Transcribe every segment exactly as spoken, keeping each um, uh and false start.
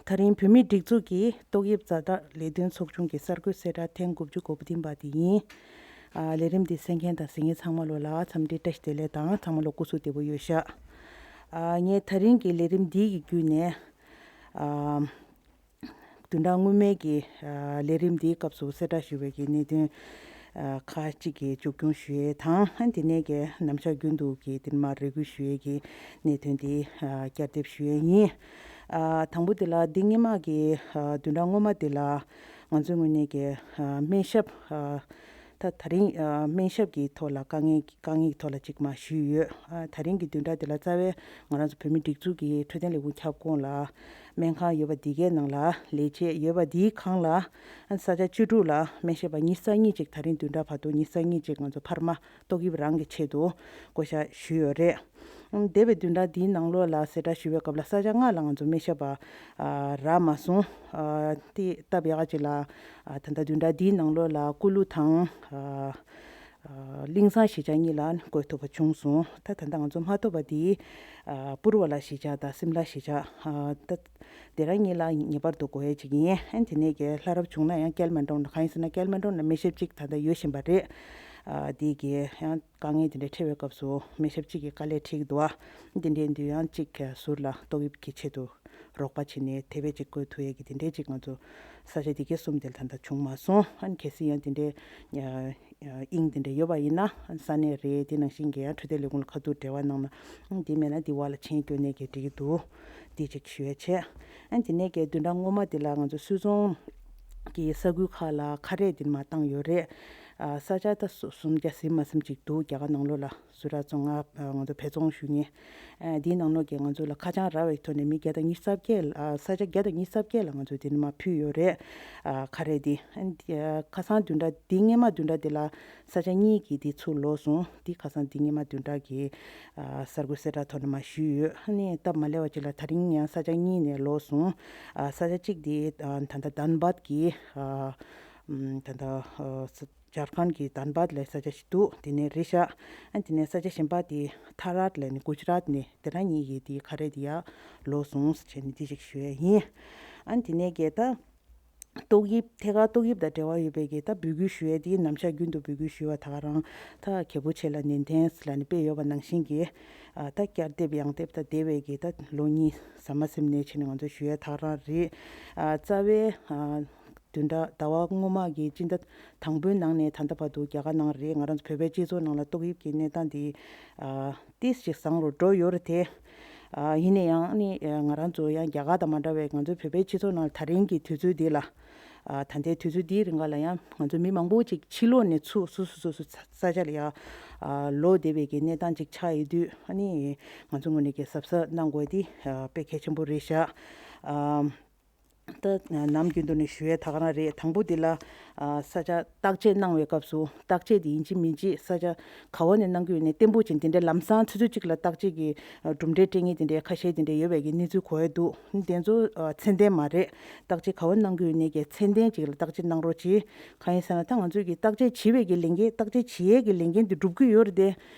ད་རིང་བོད་མིའི་སྒྲིག་འཛུགས་ཀྱི་ཏོག་དབྱིབས་ཛ་དྲག་ལས་དོན་ཚོགས་ཆུང་གི་གསར་འགོད་གསལ་བསྒྲགས་ཐེངས་དགུ་བཅུ་གོ་བདུན་པ་དེ་ཡིན། ཨ། ལས་རིམ་འདི་གསན་མཁན་དང་གཟིགས་མཁན་ཚང་མ་ལོ་ལ་འཚམས་འདྲི་བཀྲ་ཤིས་བདེ་ལེགས་དང་ཚང་མ་ལོ་སྐུ་གཟུགས་བདེ་པོ་ཡོད་ཤག་ཨ། ངས་ད་རིང་གི་ལས་རིམ་འདི་གི་བརྒྱུད་ནས། ཨ། བདུན་ཕྲག་སྔོན་མའི་གི། ཨ། ལས་རིམ་འདིའི་སྐབས་སུ་གསལ་བསྒྲགས་ཞུས་པའི་གི་གནད་དོན། ཨ། ཁག་ཅིག་གི་མཇུག་སྐྱོང་ཞུ་ཡས་དང་། ཨ། དེ་ནས་གི་ནམ་ཞག་རྒྱུན་དུ་གི་དེ་མ་རེ་སྐུལ་ཞུ་ཡས་གི་གནད་དོན་འདི། ཨ། བསྐྱར་ཟློས་ཞུ་ཡས་ཡིན། ཨ། དང་པོ་དེ་ལ་འདི་སྔོན་མ་གི། ཨ། བདུན་ཕྲག་སྔོན་མ་དེ་ལ་ང་ཚོའི་ངོས་ནས་གི། ཨ། སྨན་ཞབས། ཨ། ད་ད་རིང་། ཨ། སྨན་ཞབས་ཀྱི་ཐོག་ལ་དཀའ་ངལ་དཀའ་ངལ་གྱི་ཐོག་ལ་ཅིག་མ་ཞུས་ཡོད། ཨ། ད་རིང་གི་བདུན་ཕྲག་དེ་ལ་རྩ་བའི་ང་རང་ཚོ་བོད་མིའི་སྒྲིག་འཛུགས་ཀྱི་འཕྲོད་བསྟེན་ལས་ཁུངས་ཁྱབ་ཁོངས་ལ་སྨན་ཁང་ཡོད་པ་འདི་གའི་ནང་ལ་ལས་བྱེད་ཡོད་པ་འདིའི་སྒང་ལ། ཨ། ས་ཆ་བཅུ་དྲུག་ལ་སྨན་ཞབས་པ་ཉི་ཤུ་རྩ་གཉིས་ཅིག་ད་རིང་བདུན་ཕྲག་བར་དུ་ཉི་ཤུ་རྩ་གཉིས་ཅིག་ང་ཚོ་འཕར་མ་ཏོག་དབྱིབས་རང་གི་ཆེད་དུ་བསྐོ་བཞག་ཞུས་ཡོད་རེད། ཨ། འདས་པའི་བདུན་ཕྲག་འདིའི་ནང་ལོགས་ལ་གསལ་བསྒྲགས་ཞུ་བའི་སྐབས་ལ་ས་ཆ་ལྔ་ལ་ང་ཚོ་སྨན་ཞབས་པ། ཨ། རག་མ་སོང་། ཨ། དེ་སྟབས་ཡག་ཅིག་ལ། ཨ། ད་ལྟ་བདུན་ཕྲག་འདིའི་ནང་ལོགས་ལ་ཀུ་ལུ་དང་། ཨ། ཨ། གླིང་ཚང་གཞིས་ཆགས་གཉིས་ལ་བསྐོ་ཐུབ་པ་བྱུང་སོང་། ད་ད་ལྟ་ང་ཚོ་མ་ཐོབ་པ་དེ། ཨ། པུར་བ་ལ་གཞིས་ཆགས་དང་སིམ་ལ་གཞིས་ཆགས། ཨ། ད་དེ་རང་གཉིས་ལ་ངེས་པར་དུ་དགོས་ཡས་ཅིག་ཡིན། ཨ། དེ་ནས་གི་ལྷ་རབ་བྱུང་ན་ཡང་ཀལ་མན་ཀྲོང་ལ། གང་ཡིན་ཟེར་ན་ཀལ་མན་ཀྲོང་ལ་སྨན་ཞབས་གཅིག་ད་ལྟ་ཡོད་བཞིན་པ་རེད། ཨ། དེ་གི་ཡང་དཀའ་ངལ་དེ་འདྲ་འཕྲད་པའི་སྐབས་སུ་སྨན་ཞབས་གཅིག་གིས་དཀའ་ལས་འཕྲད་ཀྱི་འདུག། ཨ། དེ་འདྲའི་དུས་ཡང་གཅིག་ཟུར་ལ་ཏོག་དབྱིབས་ཀྱི་ཆེད་དུ་རོགས་པ་བྱས་ནས་དེ་བས་གཅིག་བསྐོ་ཐུབ་ཡས་ཀྱི་དེ་འདྲའི་གཅིག་ང་ཚོ་ས་ཆ་དེ་གའི་གསུམ་དེ་ལ་ད་ལྟ་བྱུང་མ་སོང་། ཨ་ནི་གལ་སྲིད་ཡང་དེ་འདྲའི། ཨ། དབྱིངས་དེ་འདྲ་ཡོད་པ་ཡིན་ན། ས་གནས་རེད། དེ་ནང་བཞིན་གྱི་ཡང་འཕྲོད་བསྟེན་ལས་ཁུངས་ལ་ཁ་ཐུག་འབྲེལ་བ་གནང་ན། དེ་མེད་ན་དེ་བར་ལ་མཆན་བསྐྱོན་ནས་ཀྱི་འགྲིག་གི་འདུག། དེ་ཅིག་ཞུ་ཡས་བྱས། ཨ། དེ་ནས་ཀྱི་བདུན་ཕྲག་སྔོན་མ་དེ་ལ་ང་ཚོ་སུད་ཚོང་གི་ས་ཁུལ་ཁག་ལ་ཁ་རས་དེ་མ་བཏང་ཡོད་རེད། ཨ། ས་ཆ་ད་སུམ་བརྒྱ་ཟིན་མ་ཟིན་ཅིག་འདུག། རྒྱ་གར་ནང་ལོགས་ལ་སུ་ར་ཚོང་ང་། ཨ། ང་ཚོ་བལ་ཚོང་ཞུ་མཁན། ཨ། དེའི་ནང་ལོགས་ཀྱི་ང་ཚོ་ལ་ཁ་བྱང་རག་པའི་ཐོག་ནས་མི་བརྒྱ་དང་ཉི་ཤུ་རྩ་བརྒྱད་ལ། ཨ། ས་ཆ་བརྒྱ་དང་ཉི་ཤུ་རྩ་བརྒྱད་ལ་ང་ཚོས་དེ་ནས་མར་ཕུལ་ཡོད་རེད། ཨ། ཁ་རས་དེ། ཨ། ཁ་སང་བདུན་ཕྲག་འདི་སྔོན་མ་བདུན་ཕྲག་དེ་ལ་ས་ཆ་གཉིས་ཀྱི་དེ་ཚུར་ལོག་སོང་། དེ་ཁ་སང་འདི་སྔོན་མ་བདུན་ཕྲག་གི། ཨ། གསར་འགོད་གསལ་བསྒྲགས་ཐོག་ནས་མར་ཞུས་ཡོད། ཨ་ནི་སྟབས་མ་ལེགས་པ་ཅིག་ལ་ད་རིང་ཡང་ས་ཆ་གཉིས་ནས་ལོག་སོང་། ཨ། ས་ཆ་གཅིག་དེ། ཨ། ད་ལྟ་དྷན་བཱད་ཀྱི། ཨ། ཨམ། ད་ལྟ། ཨ། ཇར་ཁན་གྱི་དྷན་བཱད་ལ་ས་ཆ་ཞིག་འདུག། དེ་ནས་རེད་ཤག། ཨ། དེ་ནས་ས་ཆ་གཞན་པ་དེ་ཐ་རཱད་ལ་ནི་གུ་ཇི་རཱད་ནས་དེ་རང་གཉིས་ཀྱི་དེ་ཁ་རས་དེ་ཡར་ལོག་སོང་ཟེར་བྱས་ནས་དེ་ཅིག་ཞུ་ཡས་ཡིན། ཨ། དེ་ནས་གི་ད་ཏོག་དབྱིབས། ཐད་ཀར་ཏོག་དབྱིབས་དང་འབྲེལ་བ་ཡོད་པའི་གི་ད་འབོད་སྐུལ་ཞུ་ཡས་དེ་ནམ་ཞག་རྒྱུན་དུ་འབོད་སྐུལ་ཞུ་བ་ད་ག་རང་ད་གལ་པོ་ཆེ་ལ་ནན་ཏན་ལ་ནི་དཔེ་ཡོད་པ་ནང་བཞིན་གི། ཨ། ད་བསྐྱར་ཟློས་ཡང་ཟློས་ད་འདས་པའི་གི་ད་ལོ་གཉིས་ཟ་མ་ཟིན་ནས་བྱས་ནས་ང་ཚོ་ཞུ་ཡས་ད་ག་རང་རེད། ཨ། རྩ་བའི། ཨ། བདུན་ཕྲག་ཟླ་བ་སྔོན་མ་གི་སྤྱི་ཟླ་དང་པོའི་ནང་ནས་ད་ལྟ་བར་དུ་རྒྱ་གར་ནང་རེད། ང་རང་ཚོ་བོད་པའི་སྤྱི་ཚོགས་ནང་ལ་ཏོག་དབྱིབས་ཀྱི་གནས་སྟངས་འདི། ཨ། ཏིས་ཅིག་བཟང་རུ་འགྲོ་ཡོད་རེད་དེ། ཨ། ཡིན་ན་ཡང་ནི་ང་རང་ཚོ་ཡང་རྒྱ་གར་དང་མ་འདྲ་བའི་ང་ཚོའི་བོད་པའི་སྤྱི་ཚོགས་ནང་ལ་ད་རིང་གི་དུས་ཚོད་འདི་ལ། ཨ། ད་ལྟའི་དུས་ཚོད་འདིའི་རིང་ག་ལ་ཡང་ང་ཚོ་མི་མང་པོ་ཅིག་ཕྱི་ལོགས་ནས་ཚུར་སོ་སོ་སོ་སོ་ས་ཆ་ལ་ཡང་། ཨ། ལོག་བསྡད་པའི་གི་གནས་སྟངས་ཅིག་ཆགས་ཡོད་དུས། ཨ་ནི་ང་ཚོ་ངོས་ནས་གི་གཟབ་གཟབ་གནང་དགོས་དེ། ཨ། དཔེ་གལ་ཆེན་པོ་རེད་ཤག། ཨ། ད་ནམ་རྒྱུན་དུ་ནས་ཞུ་ཡས་ད་ག་རང་རེད། དང་པོ་འདི་ལ། ཨ། ས་ཆ་བརྟག་དཔྱད་གནང་བའི་སྐབས་སུ་བརྟག་དཔྱད་འདི་ཡིན་གཅིག་མིན་གཅིག་ས་ཆ་ག་བ་ནས་གནང་གི་ཡོད་ནས་བརྟན་པོ་ཅན་དེ་འདྲའི་ལམ་སང་ཆུ་ཚོད་གཅིག་ལ་བརྟག་དཔྱད་ཀྱི། ཨ། གྲུབ་འབྲས་སྤྲད་མཁན་དེ་འདྲའི་ཁ་ཤས་དེ་འདྲའི་ཡོད་པའི་གི་གནས་ཚུལ་གོ་ཡ་འདུག། དེ་ཚོ། ཨ། ཚད་ལྡན་མ་རེད། བརྟག་དཔྱད་ག་བ་གནང་གི་ཡོད་ནས་ཀྱི་ཚད་ལྡན་ཅིག་ལ་བརྟག་དཔྱད་གནང་རོགས་གྱིས། གང་ཡིན་ཟེར་ན་ད་ང་ཚོས་ཀྱི་བརྟག་དཔྱད་བྱེད་པའི་གི་ལས་འགན། བརྟག་དཔྱད་བྱེད་ཡས་ཀྱི་ལས་འགན་དེ་སྒྲུབ་ཀྱི་ཡོད་རེད་དེ།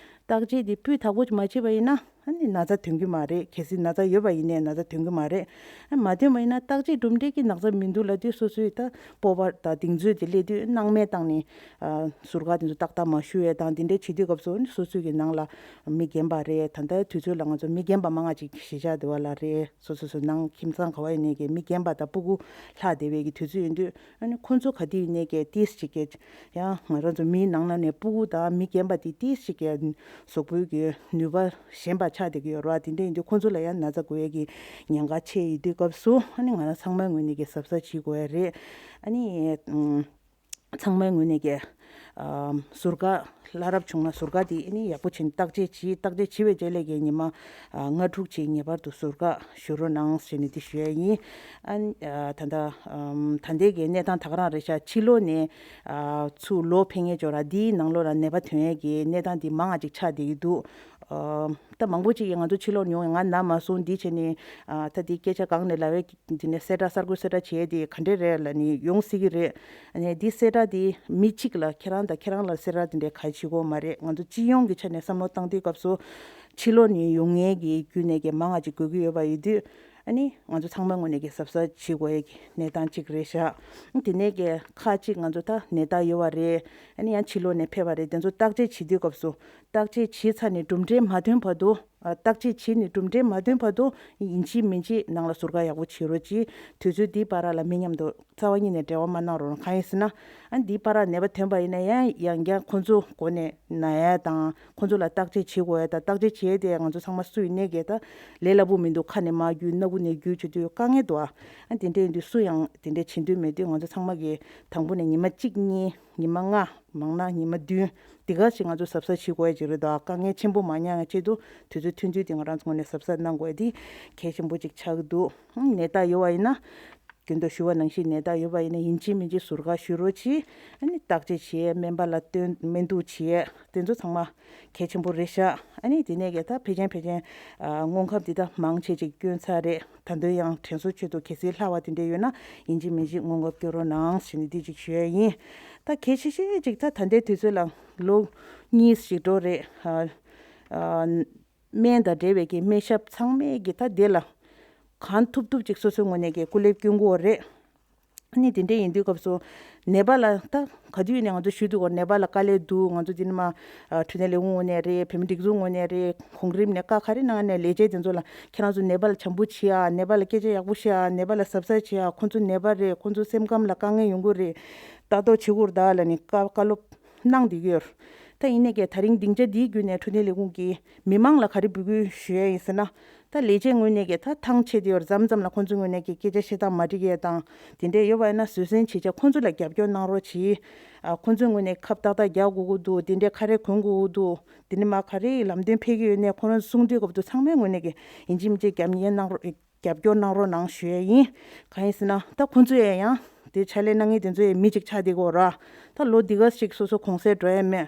བརྟག་དཔྱད་དེ་སྤུས་དག་པོ་ཅིག་མ་བྱས་པ་ཡིན་ན། ཨ་ནི་ན་ཚ་ཐོན་གྱི་མ་རེད། གལ་སྲིད་ན་ཚ་ཡོད་པ་ཡིན་ནའི་ན་ཚ་ཐོན་གྱི་མ་རེད། ཨ། མ་ཐོན་པ་ཡིན་ན་བརྟག་དཔྱད་གྲུབ་འབྲས་ཀྱི་ན་ཚ་མི་འདུག་ལབ་དུས་སོ་སོའི་ད་སྤོབས་པ་དང་གདེང་ཚོད་དེ་སླེབས་དུས་སྣང་མེད་བཏང་ནས། ཨ། ཟུར་བཀག་དེ་ཚོ་ཏག་ཏག་མ་ཞུ་ཡས་དང་དེ་འདྲའི་བྱེད་དུས་སྐབས་སུ་ཨ་ནི་སོ་སོའི་གི་ནང་ལ་མི་རྒན་པ་རེད། ད་ལྟའི་དུས་ཚོད་ལ་ང་ཚོ་མི་རྒན་པ་མང་ང་ཅིག་གཞིས་ཆགས་དེ་བ་ལ་རེད། སོ་སོ་སོ་ནང་ཁྱིམ་ཚང་ག་བ་ཡིན་ནའི་གི་མི་རྒན་པ་དང་སྤུ་གུ་ལྷག་བསྡད་པའི་གི་དུས་ཚོད་ཡིན་དུས། ཨ་ནི་ཁོང་ཚོ་ག་དུས་ཡིན་ནའི་གི་ཏིས་ཅིག་གི། ཡང་ང་རང་ཚོ་མིའི་ནང་ན་ནས་སྤུ་གུ་དང་མི་རྒན་པ་དེ་ཏིས་ཅིག་གི་གཟུགས་པོའི་གི་ནུས་པ་ཞན་པ་ཆགས་བསྡད་ཀྱི་ཡོད་རེད་བ། དེ་འདྲ་ཡིན་དུས་ཁོང་ཚོ་ལ་ཡང་ན་ཚ་འགོ་ཡས་ཀྱི་ཉེན་ཁ་ཆེ་ཡོད་དུས་སྐབས་སུ། ཨ་ནི་ང་རང་ཚང་མའི་ངོས་ནས་ཀྱི་གཟབ་གཟབ་བྱེད་དགོས་ཡ་རེད། ཨ་ནི་ཨུམ། ཚང་མའི་ངོས་ནས་ཀྱི་ཨམ། ཟུར་བཀག་ལྷ་རབ་བྱུང་ན་ཟུར་བཀག་དེ་ཨ་ནི་ཡག་པོ་བྱས་ནས་བརྟག་དཔྱད་བྱེད། བརྟག་དཔྱད་བྱས་པའི་རྗེས་ལ་ཀྱི་ཉི་མ། ཨ། ལྔ་དྲུག་ཅིག་ངེས་པར་དུ་ཟུར་བཀག་ཞུ་རོགས་གནང་ཟེར་ནས་དེ་ཞུ་ཡ་ཡིན། ཨ། ད་ལྟ་ཨམ། ད་ལྟའི་གི་གནས་སྟངས་ད་ག་རང་རེད་ཤག། ཕྱི་ལོགས་ནས། ཨ། ཚུར་ལོག་ཕེབས་མཁན་ཅིག་ཡོད་ར། འདིའི་ནང་ལོགས་ལ་ནད་པ་ཐོན་ཡས་ཀྱི་གནས་སྟངས་འདི་མང་ང་ཅིག་ཆགས་བསྡད་ཀྱི་འདུག། ཨ། ད་མང་པོ་ཅིག་གིས་ང་ཚོ་ཕྱི་ལོགས་ནས་ཡོང་བས་ང་ན་མ་སོང་འདི་བྱས་ནས། ཨ། ད་འདི་སྐད་ཆ་གང་ནས་ལབ་པས། འདི་ནས་གསལ་བསྒྲགས་གསར་འགོད་གསལ་བསྒྲགས་བྱས་ཏེ་ག་འདྲས་རེད་ལབ་ནས་ཡོང་སྲིད་ཀྱི་རེད། ཨ་ནི་འདི་གསལ་བསྒྲགས་འདི་མི་གཅིག་ལ་ཁྱེད་རང་དང་ཁྱེད་རང་ལ་གསལ་བསྒྲགས་འདི་འདྲའི་ག་བྱེད་དགོས་མ་རེད། ང་ཚོ་སྤྱི་ཡོངས་ཀྱི་ཆ་ནས་བསམ་བློ་བཏང་དུས་སྐབས་སུ། ཕྱི་ལོགས་ནས་ཡོང་མཁན་གྱི་བརྒྱུད་ནས་ཀྱི་མང་ང་ཅིག་དགོས་ཀྱི་ཡོད་པ་ཡིན་དུས། ཨ་ནི་ང་ཚོ་ཚང་མའི་ངོས་ནས་ཀྱི་གཟབ་གཟབ་བྱེད་དགོས་ཡ་གི་གནས་སྟངས་གཅིག་རེད་ཤག་དེ་ནས་ཀྱི་ཁག་གཅིག་ང་ཚོ་ད་ནད་རྟགས་ཡོད་པ་རེད། ཨ་ནི་ཡང་ཕྱི་ལོགས་ནས་ཕེབས་པ་རེད། དེ་ཚོ་བརྟག་དཔྱད་བྱེད་དུས་སྐབས་སུ་བརྟག་དཔྱད་བྱས་ཚར་ནས་གྲུབ་འབྲས་མ་ཐོན་བར་དུ། ཨ། བརྟག་དཔྱད་བྱས་ནས་གྲུབ་འབྲས་མ་ཐོན་བར་དུ་ཡིན་གཅིག་མིན་གཅིག་ནང་ལ་ཟུར་བཀག་ཡག་པོ་བྱེད་རོགས་གྱིས། དུས་ཚོད་འདིའི་བར་ལ་མི་མཉམ་དུ་རྩ་བ་ཉིད་ནས་འབྲེལ་བ་མ་གནང་རོགས་གནང་། གང་ཡིན་ཟེར་ན། ཨ། འདིའི་བར་ལ་ནད་པ་ཐོན་པ་ཡིན་ན་ཡང་ཡང་བསྐྱར་ཁོང་ཚོ་མགོ་ནས་ན་ཡ་དང་། ཁོང་ཚོ་ལ་བརྟག་དཔྱད་བྱེད་དགོས་ཡ་དང་། བརྟག་དཔྱད་བྱེད་ཡ་དེ་ང་ཚོ་ཚང་མ་སུ་ཡིན་ནའི་གི་ད་ལས་སླ་པོ་མི་འདུག་ཁ་ནས་མར་བརྒྱུད། སྣ་ཁུག་ནས་བརྒྱུད་བྱེད་དུས་དཀའ་ངལ་འདུག་ཨ། དེ་འདྲ་ཡིན་དུས་སུ་ཡང་དེ་འདྲ་བྱེད་འདོད་མེད་དུས་ང་ཚོ་ཚང་མ་གི་དང་པོ་ནས་ཉི་མ་གཅིག་གཉིས། ཉི་མ་ལྔ། མང་ན་ཉི་མ་བདུན། འདི་ག་ཞིག་ང་ཚོ་གཟབ་གཟབ་བྱེད་དགོས་ཡ་ཅིག་རེད་དོ། དཀའ་ངལ་ཆེན་པོ་མ་མྱངས་ཡ་ཆེད་དུ་དུས་ཚོད་ཐུང་ཐུང་དེ་ང་རང་ཚོ་ངོས་ནས་གཟབ་གཟབ་གནང་དགོས་ཡ་དེ་གལ་ཆེན་པོ་ཅིག་ཆགས་ཀྱི་འདུག་ནད་རྟགས་ཡོད་པ་ཡིན་ན། རྒྱུན་དུ་ཞུ་བ་ནང་བཞིན་ནད་རྟགས་ཡོད་པ་ཡིན་ན་ཡིན་གཅིག་མིན་གཅིག་ཟུར་བཀག་ཞུ་རོགས་གྱིས། ཨ་ནི་བརྟག་དཔྱད་བྱེད་ཡས། སྨན་པ་ལ་སྟོན། སྨན་གཏུག་བྱེད་ཡས། དེ་ཚོ་ཚང་མ་གལ་ཆེན་པོ་རེད་ཤག་ཨ་ནི་དེ་ནས་ཀྱི་ད་ཕལ་ཆེར་ཕལ་ཆེར། ཨ། སྔོན་ཁབ་འདི་ད་མང་ཆེ་ཅིག་བསྐྱོན་ཚར་རེད། ད་དུང་ཡང་དྲན་གསོ་ཆེད་དུ་གལ་སྲིད་ལྷག་པ་དེ་འདྲ་ཡོད་ན་ཡིན་གཅིག་མིན་གཅིག་སྔོན་འགོག་སྐྱོན་རོགས་གནང་ཞེས་ནས་འདི་གཅིག་ཞུ་ཡ་ཡིན། ད་གལ་ཆེ་ཤོས་ཅིག་ད་ད་ལྟའི་དུས་ཚོད་ལ་ལོ་གཉིས་ཤིག་འགྲོ་རེད། ཨ། ཨ། སྨན་དང་འབྲེལ་བའི་གི་སྨན་ཞབས་ཚང་མས་གི་ད་དེ་ལ་གང་ཐུབ་ཐུབ་ཅིག་སོ་སོའི་ངོས་ནས་གི་སྐུ་ལས་བསྐྱོན་དགོས་རེད། ཨ་ནི་དེ་འདྲ་ཡིན་དུས་སྐབས་སུ་ནད་པ་ལ་ད་ག་དུས་ནས་ང་ཚོ་ཞུ་འདུག་གོ། ནད་པ་ལ་དཀའ་ལས་འདུག་ང་ཚོ་འདི་ནས་མར། ཨ། འཕྲོད་བསྟེན་ལས་ཁུངས་ངོས་ནས་རེད། བོད་མི་སྒྲིག་འཛུགས་ངོས་ནས་རེད། གོང་རིམ་ནས་བཀའ་ག་རེ་གནང་ནས་ལས་བྱེད་དེ་ཚོ་ལ་ཁྱེད་རང་ཚོ་ནད་པ་ལ་བྱམས་པོ་བྱེད་ཨ། ནད་པ་ལ་སྐད་ཆ་ཡག་པོ་བཤད་ཨ། ནད་པ་ལ་གཟབ་གཟབ་བྱེད་ཨ། ཁོང་ཚོ་ནད་པ་རེད། ཁོང་ཚོ་སེམས་ཁམས་ལ་དཀའ་ངལ་ཡོང་གི་རེད། ལྟ་རྟོག་བྱེད་དགོས་རེད་ད་ལབ་ནས་བཀའ་བཀའ་སློབ་གནང་བསྡད་ཀྱི་ཡོད་རེད། ད་ཡིན་ནའི་གི་ད་རིང་སྡིངས་ཆ་འདིའི་བརྒྱུད་ནས་འཕྲོད་བསྟེན་ལས་ཁུངས་ཀྱིས་མི་མང་ལ་ག་རེ་འབོད་སྐུལ་ཞུ་ཡ་ཡིན་ཟེར་ན། ད་ལས་བྱེད་ངོས་ནས་ཀྱི་ད་ཐང་ཆད་དེ་ཡོད་རེད། མཚམས་མཚམས་ལ་ཁོང་ཚོའི་ངོས་ནས་ཀྱི་སྐད་ཆ་བཤད་སྟངས་མ་འགྲིག་ཡས་དང་དེ་འདྲས་ཡོད་པ་ཡིན་ན་བཟོད་བསྲན་བྱེད་ཆ་ཁོང་ཚོ་ལ་རྒྱབ་སྐྱོར་གནང་རོགས་གྱིས། ཨ། ཁོང་ཚོའི་ངོས་ནས་ཁབ་ཏག་ཏག་རྒྱག་དགོས་ཀྱི་འདུག་དེ་འདྲས་ཁ་རས་གོན་དགོས་ཀྱི་འདུག་དེ་ནས་མར་ག་རེ་ལམ་སྟོན་ཕེབས་ཀྱི་ཡོད་ནའི་ཁོ་རང་གསུང་དུས་སྐབས་དུ་ཚང་མའི་ངོས་ནས་ཀྱི་ཡིན་གཅིག་མིན་གཅིག་རྒྱབ་གཉེར་གནང་རོགས། རྒྱབ་སྐྱོར་གནང་རོགས་གནང་ཞུ་ཡས་ཡིན། གང་ཡིན་ཟེར་ན་ད་ཁོང་ཚོ་ཡས་ཡང་དེ་ཕྱག་ལས་གནང་མཁན་དེ་ཚོ་ཡས་མི་གཅིག་ཆགས་བསྡད་ཀྱི་ཡོད་རེད། ད་ལོ་འདི་ག་ཞིག་སོ་སོ་གུང་སེང་འགྲོ་ཡས་མེད།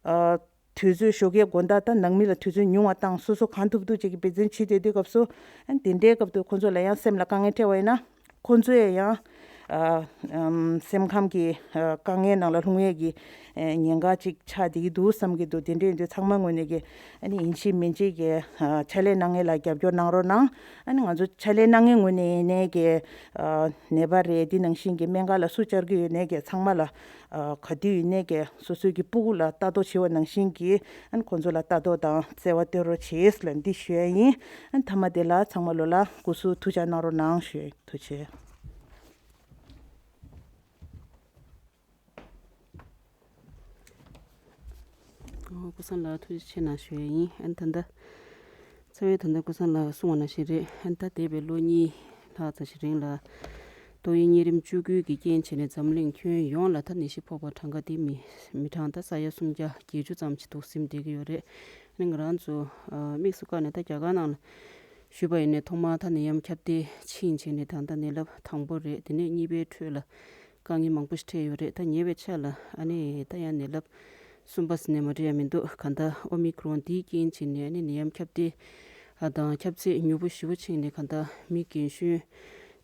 ཨ། དུས་ཚོད་ཞོགས་ཀའི་དགོང་དག་ད་ནང་མི་ལ་དུས་ཚོད་ཉུང་བ་བཏང་། སོ་སོ་གང་ཐུབ་ཐུབ་ཅིག་གི་འབད་བརྩོན་བྱེད་བསྡད་དུས་སྐབས་སུ། ཨ། དེ་འདྲའི་སྐབས་དུ་ཁོང་ཚོ་ལ་ཡང་སེམས་ལ་དཀའ་ངལ་འཕྲད་པ་ཡིན་ན། ཁོང་ཚོ་ཡང་། ཨ། ཨམ། སེམས་ཁམས་ཀྱི། ཨ། དཀའ་ངལ་ནང་ལ་ལྷུང་ཡས་ཀྱི། ཨ། ཉེན་ཁ་ཅིག་ཆགས་བསྡད་ཀྱི་འདུག་བསམ་གྱི་འདུག་དེ་འདྲ་ཡིན་དུས་ཚང་མ་ངོས་ནས་ཀྱི། ཨ་ནི་ཡིན་གཅིག་མིན་གཅིག་གི། ཨ། ཕྱག་ལས་གནང་མཁན་ལ་རྒྱབ་སྐྱོར་གནང་རོགས་གནང་། ཨ་ནི་ང་ཚོ་ཕྱག་ལས་གནང་མཁན་ངོས་ནས་ཡིན་ནའི་ཀྱི། ཨ། ནད་པ་རེད། དེ་ནང་བཞིན་གྱི་སྨན་ཁང་ལ་སུ་བཅར་གྱི་ཡོད་ནའི་ཀྱི་ཚང་མ་ལ། ཨ། ག་དུས་ཡིན་ནའི་ཀྱི་སོ་སོའི་གི་སྤུ་གུ་ལ་ལྟ་རྟོག་བྱེད་པ་ནང་བཞིན་གྱི། ཨ་ནི་ཁོང་ཚོ་ལ་ལྟ་རྟོག་དང་བརྩེ་བ་སྟོན་རོགས་བྱེད་ལ་འདི་ཞུ་ཡ་ཡིན། ཨ་ནི་མཐའ་མ་དེ་ལ་ཚང་མ་ལོ་ལ་སྐུ་གཟུགས་ཐུགས་ཅག་གནང་རོགས་གནང་ཞུ་ཡ། ཐུགས་རྗེ་ཆེ། ཨོ། ཀུན་བཟང་ལགས་ཐུགས་རྗེ་ཆེ་གནང་ཞུ་ཡ་ཡིན། ཨ་ནི་ད་ལྟ་རྩ་བའི་ད་ལྟ་ཀུན་བཟང་ལགས་གསུངས་པ་ནང་བཞིན་རེད། ཨ་ནི་ད་འདས་པའི་ལོ་གཉིས་ལྷག་ཙམ་ཞིག་རིང་ལ་ཏོག་དབྱིབས་གཉན་རིམས་བཅུ་དགུ་གི་རྐྱེན་བྱས་ནས་འཛམ་གླིང་ཁྱོན་ཡོངས་ལ་ད་ནད་གཞི་ཕོག་པ་གྲངས་ཀ་དེ་མི་མི་གྲངས་ད་ས་ཡ་སུམ་བརྒྱ་བརྒྱད་ཅུ་ཙམ་ཞིག་འདུག་ཟིན་བསྡད་ཀྱི་ཡོད་རེད། ཨ་ནི་ང་རང་ཚོ་ཨ་དམིགས་སུ་བཀར་ནས་ད་རྒྱ་གར་ནང་ལ་ཞུས་པ་ཡིན་ནའི་ཐོག་མར་ད་ནད་ཡམས་ཁྱབ་གདལ་ཕྱིན་བྱས་ནས་ད་ལྟ་ནད་རླབས་དང་པོ་རེད། དེ་ནས་གཉིས་པའི་ཁྲོད་ལ་དཀའ་ངལ་མང་པོ་ཞིག་འཕྲད་ཡོད་རེད། ད་ཉེ་བའི་ཆར་ལ་ཨ་ནི་ད་ཡང་ནད་རླབས་གསུམ་པ་ཟེར་ནས་མ་འགྲོ་ཡ་མི་འདུག་གང་ལྟར་ཨོ་མི་ཀྲོན་འདིའི་རྐྱེན་བྱས་ནས་ཨ་ནི་ནད་ཡམས་ཁྱབ་གདལ་ཨ་དང་ཁྱབ་ཚད་མྱུར་པོ་ཞེ་པོ་ཕྱིན་ནས་གང་ལྟར་མི་རྒན་གཞོན་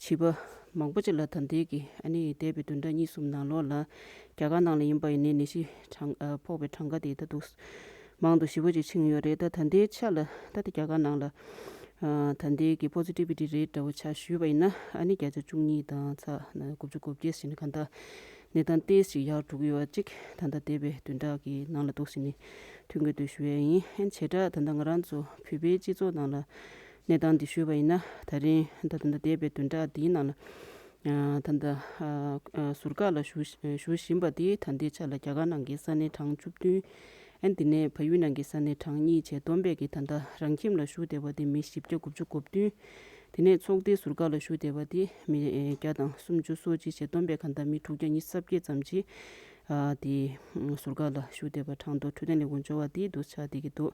བྱིས་པ་མང་པོ་ཅིག་ལ་ད་ལྟའི་གི་ཨ་ནི་འདས་པའི་བདུན་ཕྲག་གཉིས་གསུམ་ནང་ལོགས་ལ་རྒྱ་གར་ནང་ལ་ཡིན་པ་ཡིན་ནའི་ནད་གཞི་གྲངས་ཨ་ཕོག་པའི་གྲངས་ཀ་དེ་ད་དུང་མང་དུ་ཞེ་པོ་ཅིག་ཕྱིན་ཡོད་རེད། ད་ད་ལྟའི་ཆ་ལ་ད་ལྟ་རྒྱ་གར་ནང་ལ་ཨ་ད་ལྟའི་གི་པོ་སི་ཊི་བི་ཊི་རེ་ཊི་འདྲ་བོ་ཆ་ཞུས་པ་ཡིན་ན་ཨ་ནི་བརྒྱ་ཆ་བཅུ་གཉིས་དང་ཚ་དགུ་བཅུ་གོ་བརྒྱད་ཟེར་ནས་གང་ལྟར་གནས་སྟངས་ཏོག་ཙམ་ཅིག་ཡག་འགྲོ་གི་ཡོད་པ་ཅིག་ད་ལྟ་འདས་པའི་བདུན་ཕྲག་གི་ནང་ལ་འདུག་ཟེར་ནས་ཐོན་གྱི་འདུག་ཞུ་ཡས་ཡིན། བྱེ་བྲག་ད་ལྟ་ང་རང་ཚོ་བོད་པའི་སྤྱི་ཚོགས་ནང་ལ་གནས་སྟངས་འདི་ཞུས་པ་ཡིན་ན་ད་རིང་ད་ད་ལྟ་འདས་པའི་བདུན་ཕྲག་འདིའི་ནང་ལ་ཨ་ད་ལྟ་ཨ་ཨ་ཟུར་བཀག་ལ་བཞུགས་བཞུགས་བཞིན་པ་དེ་ད་ལྟའི་ཆ་ལ་རྒྱ་གར་ནང་གི་ས་གནས་གྲངས་བཅུ་བདུན། ཨ་ནི་དེ་ནས་བལ་ཡུལ་ནང་གི་ས་གནས་གྲངས་གཉིས་བྱས་བསྡོམས་པས་ཀྱི་ད་ལྟ་རང་ཁྱིམ་ལ་བཞུགས་བསྡད་པ་དེ་མི་བཞི་བརྒྱ་དགུ་བཅུ་གོ་བདུན། དེ་ནས་ཚོགས་སྡེའི་ཟུར་བཀག་ལ་བཞུགས་བསྡད་པ་དེ་མི་ཨེ་བརྒྱ་དང་སུམ་ཅུ་སོ་གཅིག་བྱས་བསྡོམས་པས་གང་ལྟར་མི་དྲུག་བརྒྱ་ཉི་ཤུ་རྩ་བརྒྱད་ཙམ་ཅིག་ཨ་དེ་ཟུར་བཀག་ལ་བཞུགས་བསྡད་པ་གྲངས་ཐོ་འཕྲོད་བསྟེན་ལས་ཁུངས་འབྱོར་བ་དེ་འདུག་ཆགས་བསྡད་ཀྱི་འདུག་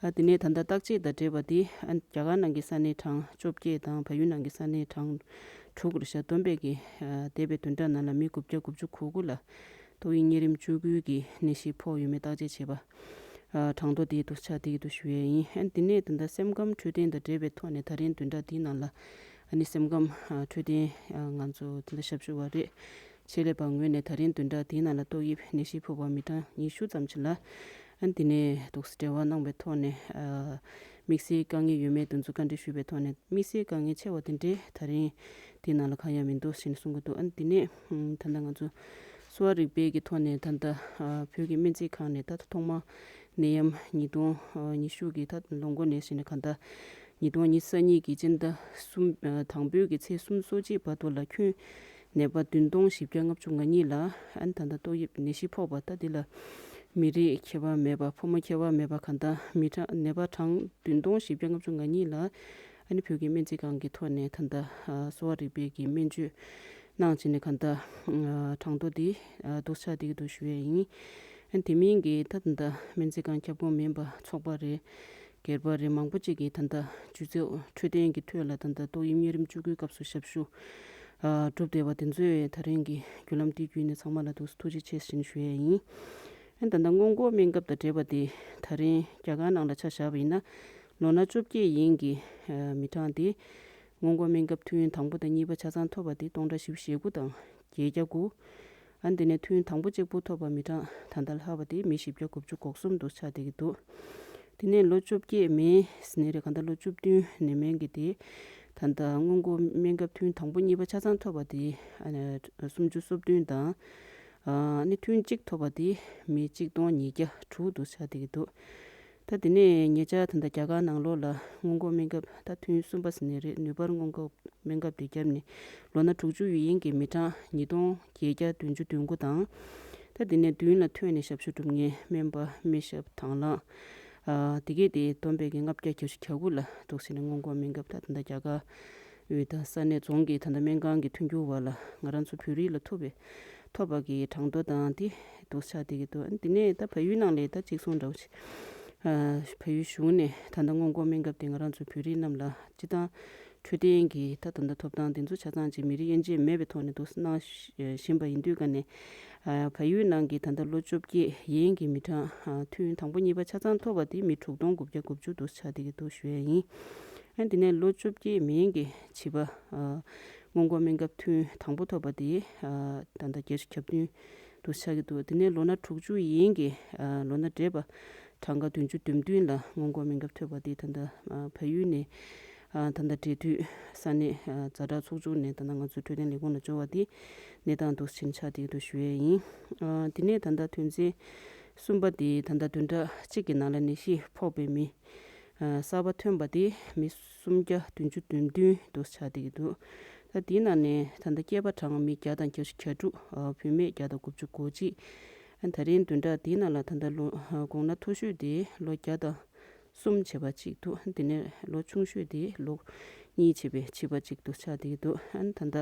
ཨ་དེ་ནས་ད་ལྟ་བརྟག་དཔྱད་དང་འབྲེལ་བ་དེ་ཨ་རྒྱ་གར་ནང་གི་ས་གནས་གྲངས་བཅོ་བརྒྱད་དང་བལ་ཡུལ་ནང་གི་ས་གནས་གྲངས་དྲུག་རེ་བཞག་བསྡོམས་པས་ཀྱི་ཨ་འདས་པའི་བདུན་ཕྲག་ནང་ལ་མི་དགུ་བརྒྱ་དགུ་བཅུ་གོ་དགུ་ལ་ཏོག་དབྱིབས་གཉན་རིམས་བཅུ་དགུ་གི་ནད་གཞི་ཕོག་ཡོད་མེད་བརྟག་དཔྱད་བྱས་པ། ཨ་གྲངས་ཐོ་དེ་འདུག་ཆགས་བསྡད་ཀྱི་འདུག་ཞུ་ཡས་ཡིན། ཨ་འདི་ནས་ད་ལྟ་སེམས་ཁམས་འཕྲོད་བསྟེན་དང་འབྲེལ་བའི་ཐོག་ནས་ད་རིང་བདུན་ཕྲག་འདིའི་ནང་ལ་ཨ་ནི་སེམས་ཁམས་ཨ་འཕྲོད་བསྟེན་ཨ་ང་ཚོ་ད་ལྟ་ཞབས་ཞུ་བ་རེད། ཆེད་ལས་པ་ངོས་ནས་ད་རིང་བདུན་ཕྲག་འདིའི་ནང་ལ་ཏོག་དབྱིབས་ནད་གཞི་ཕོག་པ་མི་གྲངས་ཉི་ཤུ་ཙམ་ཞིག་ལ་ཨ་འདི་ནས་འདུག་འབྲེལ་བ་གནང་བའི་ཐོག་ནས་ཨ་ དམིགས་བསལ་དཀའ་ངལ་ཡོད་མེད་དེ་ཚོ་བཀའ་འདྲི་ཞུས་པའི་ཐོག་ནས་དམིགས་བསལ་དཀའ་ངལ་ཆེ་བ་དེ་འདྲའི་ད་རིང་དེ་ནང་ལ་གང་ཡང་མི་འདུག་ཞེས་གསུང་གི་འདུག་ཨ་ནི་དེ་ནས་ད་ལྟ་ང་ཚོ་གསོ་བ་རིག་པའི་གི་ཐོག་ནས་ད་ལྟ་བོད་ཀྱི་སྨན་རྩིས་ཁང་ནས་ད་ལྟ་ཐོག་མ་ནད་ཡམས་ཉིས་སྟོང་ཉི་ཤུ་གི་ད་ལོ་འགོ་ནས་བྱས་ནས་གང་ལྟར་ཉིས་སྟོང་ཉི་ཤུ་རྩ་གཉིས་ཀྱི་སྤྱི་ཟླ་གསུམ་དང་པོའི་གི་ཚེས་སུམ་ཅུ་སོ་གཅིག་བར་དུ་ལ་ཁྱོན་ནད་པ་བདུན་སྟོང་བཞི་བརྒྱ་ལྔ་བཅུ་ང་གཉིས་ལ་ཨ་ནི་ད་ལྟ་ཏོག་དབྱིབས་ནད་གཞི་ཕོག་པ་ད་འདི་ལ་མི་རིགས་ཁྱད་པར་མེད་པ་ཕོ་མོ་ཁྱད་པར་མེད་པ་གང་ལྟར་མི་གྲངས་ནད་པ་གྲངས་བདུན་སྟོང་བཞི་བརྒྱ་ལྔ་བཅུ་ང་གཉིས་ལ་ཨ་ནི་བོད་ཀྱི་སྨན་རྩིས་ཁང་གི་ཐོག་ནས་ད་ལྟ་གསོ་བ་རིག་པའི་གི་སྨན་བཅོས་གནང་བྱས་ནས་གང་ལྟར་གྲངས་ཐོ་འདི་འདུག་ཆགས་བསྡད་ཀྱི་འདུག་ཞུ་ཡས་ཡིན། ཨ་ནི་དེ་མིན་གྱི་ད་ད་ལྟ་སྨན་རྩིས་ཁང་ཁྱབ་ཁོངས་མིན་པ་ཚོགས་པ་རེད། སྒེར་པ་རེད། མང་པོ་ཅིག་གིས་ད་ལྟ་ཇུས་གཙོ་འཕྲོད་བསྟེན་གྱི་ཐོག་ལ་ད་ལྟ་ཏོག་དབྱིབས་གཉན་རིམས་བཅུ་དགུའི་སྐབས་སུ་ཞབས་ཞུ་ཨ་བསྒྲུབས་བསྡད་པ་དེ་ཚོས་ད་རིང་གི་བརྒྱུད་ལམ་འདི་བརྒྱུད་ནས་ཚང་མ་ལ་ཐུགས་ཐུགས་རྗེ་ཆེ་ཞེས་ཞུ་ཡས་ཡིན། ཨ་ནི་ད་ལྟ་སྔོན་འགོག་སྨན་ཁབ་དང་འབྲེལ་བ་དེ་ད་རིང་རྒྱ་གར་ནང་ལ་ཆ་བཞག་པ་ཡིན་ན་ལོ་ན་བཅོ་བརྒྱད་ཡན་གྱི་ཨ་མི་གྲངས་དེ་སྔོན་འགོག་སྨན་ཁབ་ཐུན་དང་པོ་དང་གཉིས་པ་ཆ་ཚང་ཐོབ་པ་དེ་སྟོང་ཕྲག་བཞི་བཅུ་ཞེ་དགུ་དང་བརྒྱད་བརྒྱ་དགུ། ཨ་ནི་དེ་ནས་ཐུན་དང་པོ་གཅིག་པུ་ཐོབ་པ་མི་གྲངས་ད་ལྟ་ལྷག་པ་དེ་མི་བཞི་བརྒྱ་དགུ་བཅུ་གོ་གསུམ་དུ་ཆགས་བསྡད་ཀྱི་འདུག་དེ་ནས་ལོ་བཅོ་བརྒྱད་མིན་ཟིན་ནས་རེད། གང་ལྟར་ལོ་བཅུ་བདུན་ནས་མན་གྱི་དེ་ད་ལྟ་སྔོན་འགོག་སྨན་ཁབ་ཐུན་དང་པོ་གཉིས་པ་ཆ་ཚང་ཐོབ་པ་དེ་ཨ་ནི་སུམ་ཅུ་སོ་བདུན་དང་། ཨ་ནི་ཐུན་གཅིག་ཐོབ་པ་དེ་མི་གཅིག་སྟོང་ཉིས་བརྒྱ་དྲུག་དུ་ཆགས་བསྡད་ཀྱི་འདུག་ད་དེ་ནས་ཉེ་ཆར་ད་ལྟ་རྒྱ་གར་ནང་ལོགས་ལ་སྔོན་འགོག་སྨན་ཁབ་ད་ཐུན་གསུམ་པ་ཟིན་ནས་རེད། ནུས་པར་སྔོན་འགོག་སྨན་ཁབ་དེ་བརྒྱབ་ནས་ལོ་ན་དྲུག་ཅུ་ཡན་གྱི་མི་གྲངས་ཉིས་སྟོང་བརྒྱད་བརྒྱ་བདུན་ཅུ་དོན་དགུ་དང་། ད་དེ་ནས་མདུན་ལ་ཐོན་ནས་ཞབས་ཞུ་སྒྲུབ་མཁན་སྨན་པ་སྨན་ཞབས་དང་བླངས་ཨ་དེ་གས་དེ་བསྡོམས་པའི་གི་ལྔ་བརྒྱ་གྱ་བཞི་གྱ་དགུ་ལ་འདུག་ཟེར་ནས་སྔོན་འགོག་སྨན་ཁབ་ད་ད་ལྟ་རྒྱ་གར་ཡུལ་དང་ས་གནས་རྫོང་གི་ད་ལྟ་སྨན་ཁང་གི་མཐུན་འགྱུར་བ་ལ་ང་རང་ཚོ་བོད་རིགས་ལ་ཐོབ་པའི་ཐོབ་པ་གི་གྲངས་ཐོ་དང་དེ་འདུག་ཆགས་བསྡད་ཀྱི་འདུག་དེ་ནས་ད་བལ་ཡུལ་ནང་ལ་ད་གཅིག་གསུང་འདྲ་བོ་ཞིག་ཨ་བལ་ཡུལ་གཞུང་ནས་ད་ལྟ་སྔོན་འགོག་སྨན་ཁབ་དེ་ང་རང་ཚོ་བོད་རིགས་རྣམས་ལ་སྤྱི་བཏང་འཕྲོད་བསྟེན་གྱི་ད་ད་ལྟ་ཐོབ་ཐང་དེ་ཚོ་ཆ་ཚང་ཅིག་མི་རིགས་དབྱེ་འབྱེད་མེད་པའི་ཐོག་ནས་འདུག་གནང་བཞིན་པ་ཡིན་དུས་ཀ་ནས་ཨ་བལ་ཡུལ་ནང་གི་ད་ལྟ་ལོ་བཅོ་བརྒྱད་ཡན་གྱི་མི་གྲངས་ཨ་ཐུན་དང་པོ་གཉིས་པ་ཆ་ཚང་ཐོབ་པ་དེ་མི་དྲུག་སྟོང་དགུ་བརྒྱ་དགུ་བཅུ་འདུག་ཆགས་བསྡད་ཀྱི་འདུག་ཞུ་ཡས་ཡིན། ཨ་དེ་ནས་ལོ་བཅོ་བརྒྱད་མིན་གྱི་བྱིས་པ་ཨ་སྔོན་འགོག་སྨན་ཁབ་ཐུན་དང་པོ་ཐོབ་པ་དེ་ཨ་ད་ལྟ་བརྒྱད་ཅུ་གྱ་བདུན་དུ་ཆགས་ཀྱི་འདུག་དེ་ནས་ལོ་ན་དྲུག་ཅུ་ཡན་གྱི་ཨ་ལོ་ན་བགྲེས་པ་གྲངས་ཀ་བདུན་ཅུ་དོན་བདུན་ལ་སྔོན་འགོག་སྨན་ཁབ་ཐོབ་པ་དེ་ད་ལྟ་ཨ་བལ་ཡུལ་ནས་ཨ་ད་ལྟ་འབྲེལ་མཐུད་ས་གནས་ཨ་ཛ་དྲག་ཚོགས་ཆུང་ནས་ད་ལྟ་ང་ཚོའི་འཕྲོད་བསྟེན་ལས་ཁུངས་ལ་འབྱོར་བ་དེ་གནས་སྟངས་འདུག་ཕྱིན་ཆགས་བསྡད་ཀྱི་འདུག་ཞུ་ཡས་ཡིན། ཨ་དེ་ནས་ད་ལྟ་དོན་ཚན་གསུམ་པ་དེ་ད་ལྟ་བདུན་ཕྲག་གཅིག་གི་ནང་ལ་ནད་གཞི་ཕོག་པའི་མི་ཨ་གསར་པ་ཐོན་པ་དེ་མི་སུམ་བརྒྱ་བདུན་ཅུ་དོན་བདུན་དུ་ཆགས་བསྡད་ཀྱི་འདུག་ད་དེའི་ནང་ནས་ད་ལྟ་སྐྱེས་པ་གྲངས་མི་བརྒྱ་དང་བརྒྱད་ཅུ་གྱ་དྲུག་ཨ་བུད་མེད་བརྒྱ་དང་དགུ་བཅུ་གོ་གཅིག་ཨ་ད་རིང་བདུན་ཕྲག་དེའི་ནང་ལ་ད་ལྟ་ལོ་ཨ་དགོངས་ན་མཐོ་ཤོས་དེ་ལོ་བརྒྱ་དང་གསུམ་བྱས་པ་གཅིག་འདུག་དེ་ནས་ལོ་ཆུང་ཤོས་དེ་ལོ་གཉིས་བྱས་པའི་བྱིས་པ་གཅིག་ཏུ་ཆགས་བསྡད་ཀྱི་འདུག་ཨ་ནི་ད་ལྟ་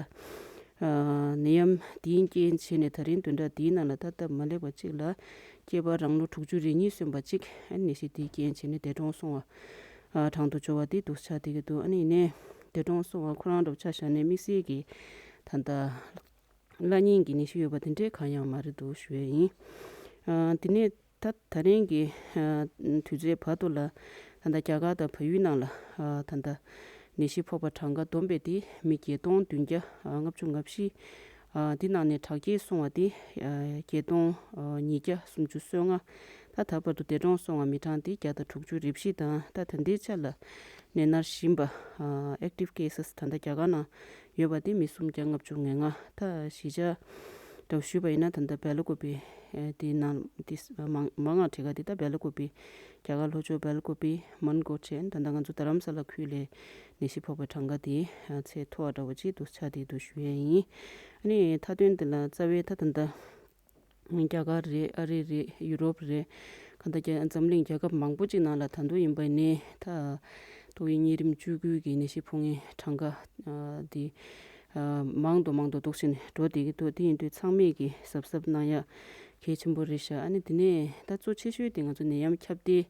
ཨ་ནད་ཡམས་དེའི་རྐྱེན་བྱས་ནས་ད་རིང་བདུན་ཕྲག་འདིའི་ནང་ལ་ད་སྟབས་མ་ལེགས་པ་གཅིག་ལ་སྐྱེས་པ་རང་ལོ་དྲུག་ཅུ་རེ་གཉིས་སོན་པ་གཅིག་ཨ་ནི་ནད་གཞི་དེའི་རྐྱེན་བྱས་ནས་འདས་གྲོངས་སོང་བ་ཨ་གྲངས་ཐོ་འབྱོར་བ་དེ་འདུག་ཆགས་བསྡད་ཀྱི་འདུག་ཨ་ནི་ཡིན་ནའི་འདས་གྲོངས་སོང་བ་ཁོ་རང་འདྲ་བོ་ཆ་བཞག་ནས་དམིགས་བསལ་གྱི་ད་ལྟ་བརླག་ཉེན་གྱི་ནད་གཞི་ཡོད་པ་དེ་འདྲའི་གང་ཡང་མ་རེད་འདུག་ཞུ་ཡས་ཡིན། ཨ་དེ་ནས་ད་ད་རིང་གི་ཨ་དུས་ཚོད་བར་དུ་ལ་ད་ལྟ་རྒྱ་གར་དང་བལ་ཡུལ་ནང་ལ་ཨ་ད་ལྟ་ནད་གཞི་ཕོག་པ་གྲངས་ཀ་བསྡོམས་པས་དེ་མི་བརྒྱད་སྟོང་བདུན་བརྒྱ་ལྔ་བཅུ་ང་བཞི། ཨ་དེ་ནང་ནས་དྲག་སྐྱེད་སོང་བ་དེ་ཨ་བརྒྱད་སྟོང་ཉིས་བརྒྱ་སུམ་ཅུ་སོ་ལྔ། ད་ད་བར་དུ་འདས་གྲོངས་སོང་བ་མི་གྲངས་དེ་བརྒྱ་དང་དྲུག་ཅུ་རེ་བཞི་དང་ད་ད་ལྟའི་ཆ་ལ་ནད་མནར་བཞིན་པ་ཨ་active cases ད་ལྟ་རྒྱ་གར་ནང་ཡོད་པ་དེ་མི་སུམ་བརྒྱ་ལྔ་བཅུ་ང་ལྔ། ད་གཞིས་ཆགས་འདྲ་བོ་ཞུས་པ་ཡིན་ན་ད་ལྟ་སྦེལ་ཀོབ་པི་ཨེ་དེའི་ནང་དེ་མང་མང་ང་བྲིས་ཀ་དེ་ད་སྦེལ་ཀོབ་པི་རྒྱ་གར་ལྷོ་ཕྱོགས་སྦེལ་ཀོབ་པི་མོན་གྷོ་ཁྲེན་ད་ལྟ་ང་ཚོ་རྡ་རམ་ས་ལ་ཁུལ་ལ་ནད་གཞི་ཕོག་པའི་གྲངས་ཀ་དེ་ཨ་ཚད་མཐོ་བ་འདྲ་བོ་ཅིག་ཏུ་ཆགས་བསྡད་འདུག་ཞུ་ཡས་ཡིན། ཨ་ནི་མཐའ་དོན་དེ་ལ་རྩ་བའི་ད་ད་ལྟ་རྒྱ་གར་རེད། ཨ་རི་རེད། ཡུ་རོབ་རེད། གང་ལྟར་རྒྱ་འཛམ་གླིང་རྒྱལ་ཁབ་མང་པོ་ཅིག་ནང་ལ་ད་དུང་ཡིན་པ་ནི་ད་ཏོག་དབྱིབས་གཉན་རིམས་བཅུ་དགུ་གི་ནད་གཞི་ཕོག་མཁན་གྲངས་ཀ་ཨ་དེ་ཨ་མང་དུ་མང་དུ་འདུག་ཕྱིན་འགྲོ་བསྡད་ཀྱི་འདུག་དེ་ཡིན་དུས་ཚང་མས་ཀྱི་གཟབ་གཟབ་གནང་ཡ་གལ་ཆེན་པོ་རེད་ཤག་ཨ་ནི་དེ་ནས་ད་གཙོ་ཆེ་ཤོས་དེ་ང་ཚོ་ནད་ཡམས་ཁྱབ་གདལ་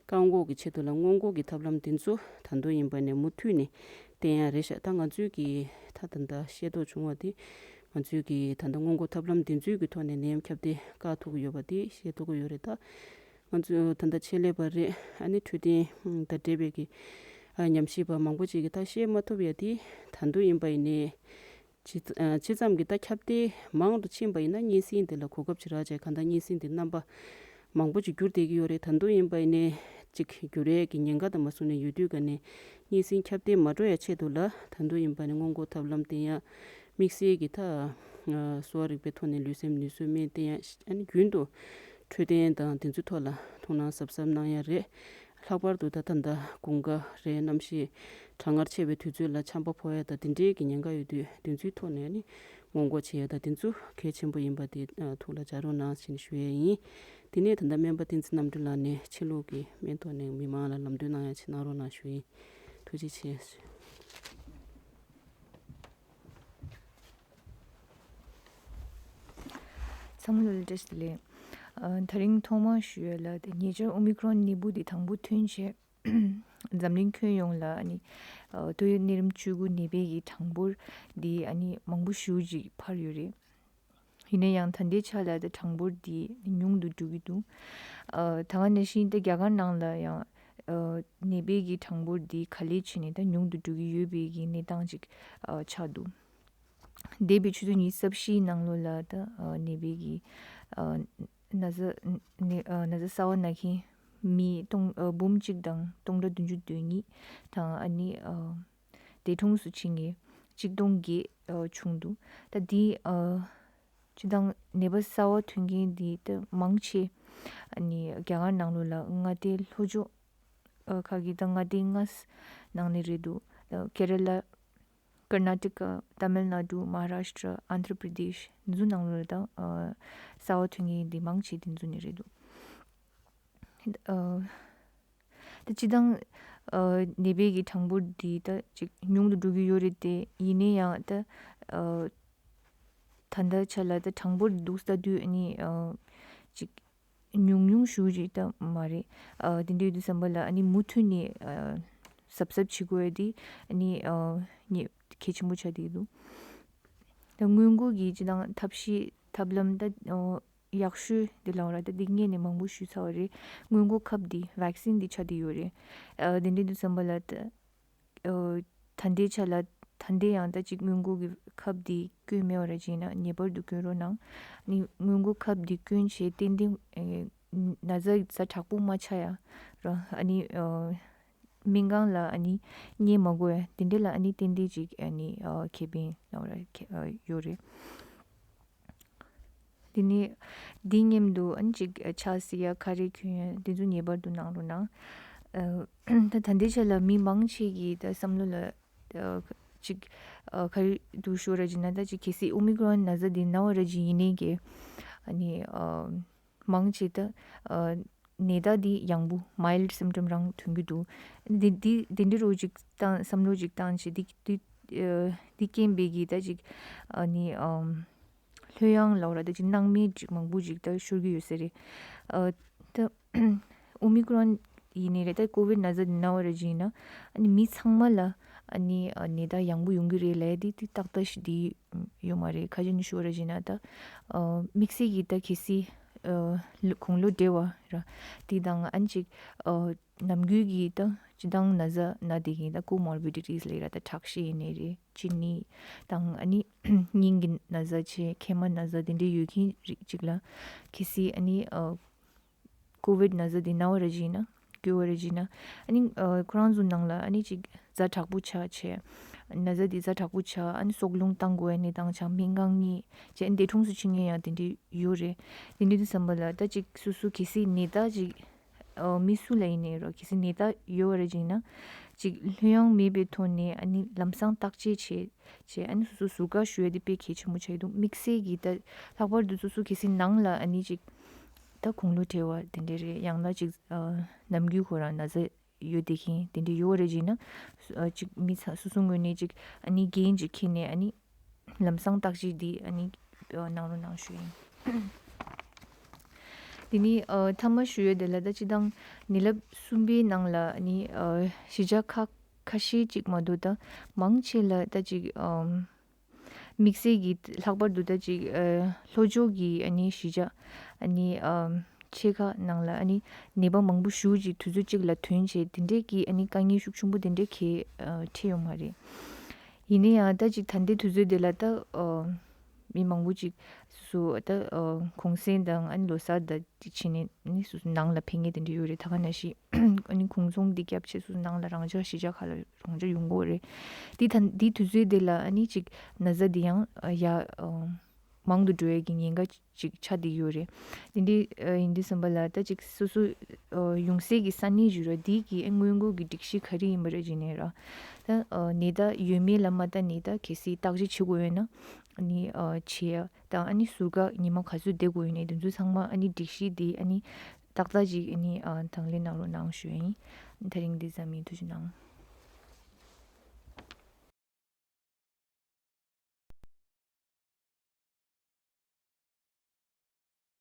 བཀག་འགོག་གི་ཆེད་དུ་ལ་སྔོན་འགོག་གི་ཐབས་ལམ་དེ་ཚོ་ད་དུང་ཡིན་པ་ནས་མུ་མཐུད་ནས་བསྟེན་ཡ་རེད་ཤག་ད་ང་ཚོས་ཀྱི་ད་ད་ལྟ་ཤེས་རྟོགས་བྱུང་བ་དེ། ང་ཚོས་ཀྱི་ད་ལྟ་སྔོན་འགོག་ཐབས་ལམ་འདི་ཚོའི་གི་ཐོག་ནས་ནད་ཡམས་ཁྱབ་གདལ་བཀག་ཐུབ་ཀྱི་ཡོད་པ་དེ་ཤེས་ཐུབ་ཀྱི་ཡོད་རེད། ད་ང་ཚོས་ད་ལྟ་ཆེད་ལས་པ་རེད། ཨ་ནི་འཕྲོད་བསྟེན་དང་འབྲེལ་བའི་གི་ཨ་ཉམས་ཞིབ་པ་མང་པོ་ཅིག་གིས་ད་ཤེས་མ་ཐུབ་ཡ་དེ་ད་དུང་ཡིན་པ་ཡིན་ནའི་ཇི་ཨ་ཇི་ཙམ་གྱི་ད་ཁྱབ་གདལ་མང་དུ་ཕྱིན་པ་ཡིན་ན་གཉན་སྲིན་དེ་ལ་གོ་སྐབས་ཅིག་རག་བྱས་གང་ལྟར་གཉན་སྲིན་དེ་རྣམ་པ་མང་པོ་ཅིག་འགྱུར་བསྡད་ཀྱི་ཡོད་རེད། ད་དུང་ཡིན་པ་ཡིན་ནའི་ ཅིག་འགྱུར་ཡས་ཀྱི་ཉེན་ཁ་དང་མ་སོང་ནས་ཡོད་དུས་ག་ནས་གཉན་སྲིན་ཁྱབ་གདལ་མ་འགྲོ་ཡ་ཆེད་དུ་ལ་ད་དུང་ཡིན་པ་ནི་སྔོན་འགོག་ཐབས་ལམ་དེ་ཡང་དམིགས་བསལ་གྱི་ད་གསོ་བ་རིག་པའི་ཐོག་ནས་ལུས་སེམས་ནུས་གསོའི་སྨན་དེ་ཡང་ཨ་ནི་རྒྱུན་དུ་འཕྲོད་བསྟེན་དང་དེ་ཚོའི་ཐོག་ལ་ཐུགས་སྣང་གཟབ་གཟབ་གནང་ཡ་རེད། ལྷག་པར་དུ་ད་ད་ལྟ་དགུན་ཁ་རེད། གནམ་གཤིས་གྲང་ངར་ཆེ་བའི་དུས་ཚོད་ལ་ཆམ་པ་ཕོག་ཡ་དང་དེ་འདྲའི་གི་ཉེན་ཁ་ཡོད་དུས་དེ་ཚོའི་ཐོག་ནས་ནི་སྔོན་འགོག་བྱེད་ཡ་དང་དེ་ཚོ་གལ་ཆེན་པོ་ཡིན་པ་དེ་ཐུགས་ལ་འཇགས་རོགས་གནང་ཞེས་ཞུ་ཡ་ཡིན། དེ་ནས་ད་ལྟ་སྨན་པ་བསྟན་འཛིན་རྣམ་གྲོལ་ལགས་ནས་ཕྱི་ལུགས་ཀྱི་སྨན་ཐོག་ནས་མི་མང་ལ་ལམ་སྟོན་གནང་ཡ་ཆེད་གནང་རོགས་གནང་ཞུ་ཡིན། ཐུགས་རྗེ་ཆེ། ཚང་མ་ལ་བཀྲ་ཤིས་བདེ་ལེགས། ཨ། ད་རིང་ཐོག་མར་ཞུ་ཡ་ལ་དེ་ཉེ་ཆར་ཨོ་མི་ཀྲོན་ནད་འབུ་འདི་དང་པོ་ཐོན་རྗེས་འཛམ་གླིང་ཁྱོན་ཡོངས་ལ་ཨ་ནི་ཨ་ཏོག་དབྱིབས་ནད་རིམས་བཅུ་དགུ་ནད་པའི་གི་གྲངས་འབོར་འདི་ཨ་ནི་མང་པོ་ཞེ་པོ་ཅིག་འཕར་ཡོད་རེད། ཡིན་ན་ཡང་ད་ལྟའི་ཆ་ལ་ད་གྲངས་འབོར་འདི་ཉུང་དུ་འགྲོ་གི་འདུག་ཨ། ད་ག་ནང་བཞིན་ད་རྒྱ་གར་ནང་ལ་ཡང་ཨ་ནད་པའི་གི་གྲངས་འབོར་འདི་ག་ལེར་བྱས་ནས་ད་ཉུང་དུ་འགྲོ་གི་ཡོད་པའི་གི་གནས་སྟངས་ཅིག་ཨ་ཆགས་འདུག་འདས་པའི་ཆུ་ཚོད་ཉི་ཤུ་རྩ་བཞིའི་ནང་ལོགས་ལ་ད་ཨ་ནད་པའི་གི་ཨ་ན་ཚ་ནད་ཨ་ན་ཚ་གསར་པ་ན་མཁན་མི་སྟོང་ཨ་འབུམ་གཅིག་དང་སྟོང་ཕྲག་བདུན་ཅུ་དོན་གཉིས་དང་ཨ་ནི་ཨ་འདས་གྲོངས་སུ་ཕྱིན་མཁན་ཆིག་སྟོང་བརྒྱད་ཨ་བྱུང་འདུག་ད་འདི་ཨ་སྤྱིར་བཏང་ནད་པ་གསར་པ་ཐོན་མཁན་འདི་ད་མང་ཆེ་ཨ་ནི་རྒྱ་གར་ནང་ལོགས་ལ་མངའ་སྡེ་ལྷོ་ཕྱོགས་ཨ་ཁག་གི་ད་མངའ་སྡེ་ལྔ་ནང་ནས་རེད་འདུག་ད་ཀེ་ར་ལ། ཀར་ན་ཊ་ཀ། ཏ་མིལ་ནཱ་ཌུ། མ་ཧཱ་རཱཤ་ཏྲ། ཨན་དྷྲ་པྲ་དེཤ། འདི་ཚོ་ནང་ལོགས་ལ་ད་ཨ་གསར་པ་ཐོན་མཁན་འདི་མང་ཆེ་འདི་ཚོ་ནས་རེད་འདུག་ཨ་ད་སྤྱིར་བཏང་ཨ་ནད་པའི་གི་གྲངས་འབོར་འདི་ད་ཅིག་ཉུང་དུ་འགྲོ་གི་ཡོད་རེད་དེ། ཡིན་ན་ཡང་ད་ཨ་ད་ལྟའི་ཆ་ལ་ད་གྲངས་འབོར་འདི་འདུག་ལྟ་དུས་ཨ་ནི་ཨ་ཅིག་ཉུང་ཉུང་ཞེ་པོ་ཅིག་ད་མ་རེད། ཨ་དེ་འདྲ་ཡོད་དུས་ཙམ་པ་ལ་ཨ་ནི་མུ་མཐུད་ནས་ཨ་གཟབ་གཟབ་བྱེད་དགོས་ཡ་དེ་ཨ་ནི་ཨ་ནི་གལ་ཆེན་པོ་ཆགས་བསྡད་ཀྱི་འདུག་ད་སྔོན་འགོག་གི་སྤྱིར་བཏང་ཐབས་ཤེས་ཐབས་ལམ་ད་ཨ་ཡག་ཤོས་དེ་ལབ་ར། ད་འདི་སྔོན་ནས་མང་པོ་ཞུས་ཚར་བ་རེད། སྔོན་འགོག་ཁབ་འདི་ཝེག་སིན་འདི་ཆགས་བསྡད་ཡོད་རེད། ཨ་དེ་འདྲ་ཡོད་དུས་ཙམ་པ་ལ་ད་ཨ་ད་ལྟའི་ཆ་ལ་ད་ལྟའི་ཡང་ད་ཅིག་སྔོན་འགོག་གི་ཁབ་འདི་བསྐོན་མེད་པ་ར་བྱས་ན་ངེས་པར་དུ་བསྐོན་རོགས་གནང་། ནི་སྔོན་འགོག་ཁབ་འདི་བསྐོན་བྱས་ཏན་ཏན་ཨེ་ན་ཚ་ཛ་དྲག་པོ་མ་ཆགས་ཡ་ར། ཨ་ནི་ཨ་སྨན་ཁང་ལ་ཨ་ནི་ཉལ་མ་དགོས་ཡ་དེ་འདྲ་ལ་ཨ་ནི་ཏན་ཏན་ཅིག་ཨ་ནི་ཨ་ཁེ་ཕན་ལབ་ར་ཁེ་ཨ་ཡོད་རེད། དེ་ནས་འདི་མཉམ་དུ་ཨ་ནི་ཅིག་ཕྱག་བསིལ་ཡ་ཁ་རས་གྱོན་ཡ་དེ་ཚོ་ངེས་པར་དུ་གནང་རོགས་གནང་། ཨ་ད་ད་ལྟའི་ཆ་ལ་མི་མང་ཆེ་གི་ད་བསམ་བློ་ལ་ཨ་ཅིག་ཨ་ག་རེ་འདུག་ཞུ་ར་བྱས་ན། ད་ཅིག་གལ་སྲིད་ཨོ་མི་ཀྲོན་ན་ཚ་འདི་ན་བ་ར་ཅིག་ཡིན་ནའི་གི་ཨ་ནི་ཨ་མང་ཆེ་ད་ཨ་ནད་རྟགས་འདི་ཡང་པོ་མའིལ་སིམ་ཊམ་རང་ཐོན་གྱི་འདུག་འདི་འདི་འདི་འདྲ་རུ་ཅིག་བཏང་བསམ་བློ་ཅིག་བཏང་བྱས་འདི་འདི་ཨ་འདི་རྐྱེན་པས་གི་ད་ཅིག་ཨ་ནི་ཨ་ལྷོད་ཡངས་ལབ་ར། ད་ཅིག་སྣང་མེད་ཅིག་མང་པོ་ཅིག་ད་ཤོར་གྱི་ཡོད་ས་རེད། ཨ་ད་ཨོ་མི་ཀྲོན་ཡིན་ནའི་རེད། ད་ཀོ་ཝིད་ན་ཚ་འདི་ན་བ་ར་ཅིག་ཡིན་ན་ཨ་ནི་མི་ཚང་མ་ལ་ཨ་ནི་ཨ་ནད་རྟགས་ཡང་པོ་ཡོང་གི་རེད་ལབ་ཡ་འདི་འདི་ཏག་ཏག་ཞིག་འདི་ཡོད་མ་རེད། ཁ་ཅིག་ནས་ཞུ་བ་ར་བྱས་ན་ད་ཨ་དམིགས་བསལ་གྱི་ད་གལ་སྲིད་ཨ་ལོ་དགུང་ལོ་བགྲེས་པ་ར་འདི་དང་ཨ་ནི་ཅིག་ཨ་ནམ་རྒྱུན་གྱི་ད་སྤྱིར་བཏང་ན་ཚ་ན་བསྡད་མཁན་ད་ཀོ་མོར་བི་ཌི་ཊིས་ལབ་ར། ད་ཁྲག་ཤེད་ཡིན་ནའི་རེད། གཅིན་སྙི་དང་ཨ་ནི་སྙིང་གི་ན་ཚ་བྱས་མཁལ་མ་ན་ཚ་དེ་འདྲའི་ཡོད་མཁན་རིགས་གཅིག་ལ་གལ་སྲིད་ཨ་ནི་ཨ་ཀོ་ཝིད་ན་ཚ་འདི་ན་བ་ར་ཅིག་ཡིན་ན་འགོས་པ་ར་ཅིག་ཡིན་ན་ཨ་ནི་ཨ་ཁོ་རང་ཚོ་ནང་ལ་ཨ་ནི་ཅིག་ཛ་དྲག་པོ་ཆགས་བྱས་ན་ཚ་འདི་ཛ་དྲག་པོ་ཆགས་ཨ་ནི་སྲོག་རླུང་བཏང་དགོས་ཡ་གནས་སྟངས་ཆགས་སྨན་ཁང་གཉིས་བྱས་ཨ་ནི་འདས་གྲོངས་སུ་ཕྱིན་མཁན་ཡང་དེ་འདྲའི་ཡོད་རེད། དེ་འདྲའི་དུས་ཙམ་པ་ལ་ད་ཅིག་སོ་སོ་གལ་སྲིད་ནད་རྟགས་ཅིག་ཨ་མི་སུ་ལ་ཡིན་ནའི་རོ་གལ་སྲིད་ནད་རྟགས་ཡོད་པ་ར་ཅིག་ཡིན་ན་ཅིག་ལྷོད་ཡངས་མེད་པའི་ཐོག་ནས་ཨ་ནི་ལམ་སང་བརྟག་དཔྱད་བྱས་བྱས་ཨ་ནི་སོ་སོ་ཟུར་བཀག་ཞུ་ཡ་དེ་དཔེ་གལ་ཆེན་པོ་ཆགས་ཀྱི་འདུག་དམིགས་བསལ་གྱི་ད་ལྷག་པར་དུ་སོ་སོ་གལ་སྲིད་ནང་ལ་ཨ་ནི་ཅིག་ད་དགུང་ལོ་བགྲེས་པ་དེ་འདྲ་རེད། ཡང་ན་ཅིག་ཨ་ནམ་རྒྱུན་ཁོ་རང་ན་ཚ་ཡོད་བསྡད་མཁན་དེ་འདྲ་ཡོད་པ་རེད་ཅིག་ན་ཨ་ཅིག་མི་ཚང་སོ་སོ་ངོས་ནས་ཅིག་ཨ་ནི་འགན་ཅིག་འཁྱེར་ནས་ཨ་ནི་ལམ་སང་བརྟག་དཔྱད་འདི་ཨ་ནི་ཨ་གནང་རོགས་གནང་ཞུ་ཡིན། དེ་ནི་ཨ་མཐའ་མ་ཞུ་ཡ་དེ་ལ་ད་སྤྱིར་བཏང་ནད་རླབས་གསུམ་པའི་ནང་ལ་ཨ་ནི་ཨ་གཞིས་ཆགས་ཁག་ཁ་ཤས་ཅིག་མ་གཏོགས་ད་མང་ཆེ་ལ་ད་ཅིག་ཨམ་དམིགས་བསལ་གྱི་ལྷག་པར་དུ་ད་ཅིག་ཨ་ལྷོ་ཕྱོགས་ཀྱི་ཨ་ནི་གཞིས་ཆགས་ཨ་ནི་ཨམ་ཆེ་ཁག་ནང་ལ་ཨ་ནི་ནད་པ་མང་པོ་ཞེ་པོ་ཅིག་དུས་ཚོད་གཅིག་ལ་ཐོན་བྱས་དེ་འདྲས་ཀྱི་ཨ་ནི་དཀའ་ངལ་ཤུགས་ཆེན་པོ་དེ་འདྲས་གས་ཨ་འཕྲད་ཡོད་མ་རེད། ཡིན་ན་ཡང་ད་ཅིག་ད་ལྟའི་དུས་ཚོད་འདི་ལ་ད་ཨ་མི་མང་པོ་ཅིག་སོ་ སུ་ད་གུང་སེང་དང་ཨ་ནི་ལོ་གསར་དང་དེ་ཕྱིན་ནས་ནི་སོ་སོ་ནང་ལ་ཕེབས་མཁན་དེ་འདྲ་ཡོད་རེད། ད་ག་ནང་བཞིན་ཨ་ནི་གུང་ཚོགས་འདི་བརྒྱབ་བྱས་སོ་སོ་ནང་ལ་རང་འཇགས་གཞིས་ཆགས་ཁག་ལ་རང་འཇགས་ཡོང་གི་ཡོད་རེད། དེ་ད་དེ་དུས་ཚོད་དེ་ལ་ཨ་ནི་ཅིག་ན་ཚ་འདི་ཡང་ཡ་མང་དུ་འགྲོ་ཡས་ཀྱི་ཉེན་ཁ་ཅིག་ཆགས་བསྡད་ཡོད་རེད། དེ་འདྲའི་ཡིན་དུས་ཙམ་པ་ལ་ད་ཅིག་སོ་སོ་ཡོང་སའི་གི་ས་གནས་ཞུ་ར་འདི་གི་སྔོན་འགོག་གི་སྒྲིག་གཞི་ག་རེ་ཡིན་པ་རེད་ཅེ་ནས་ར། ད་ནད་རྟགས་ཡོད་མེད་ལ་མ་ལྟ་ནས་ད་གལ་སྲིད་བརྟག་དཔྱད་བྱེད་དགོས་ཡོད་ན་ཨ་ནི་བྱེད་ཡ་དང་ཨ་ནི་ཟུར་བཀག་ཉི་མ་ག་ཚོད་བསྡད་དགོས་ཡོད་ནས་དེ་ཚོ་ཚང་མ་ཨ་ནི་སྒྲིག་གཞི་འདི་ཨ་ནི་ཏག་ཏག་ཅིག་ཨ་ནི་དང་ལེན་གནང་རོགས་གནང་ཞུ་ཡ་ཡིན། དེ་རིང་འདི་ཙམ་ཡིན། ཐུགས་རྗེ་གནང་།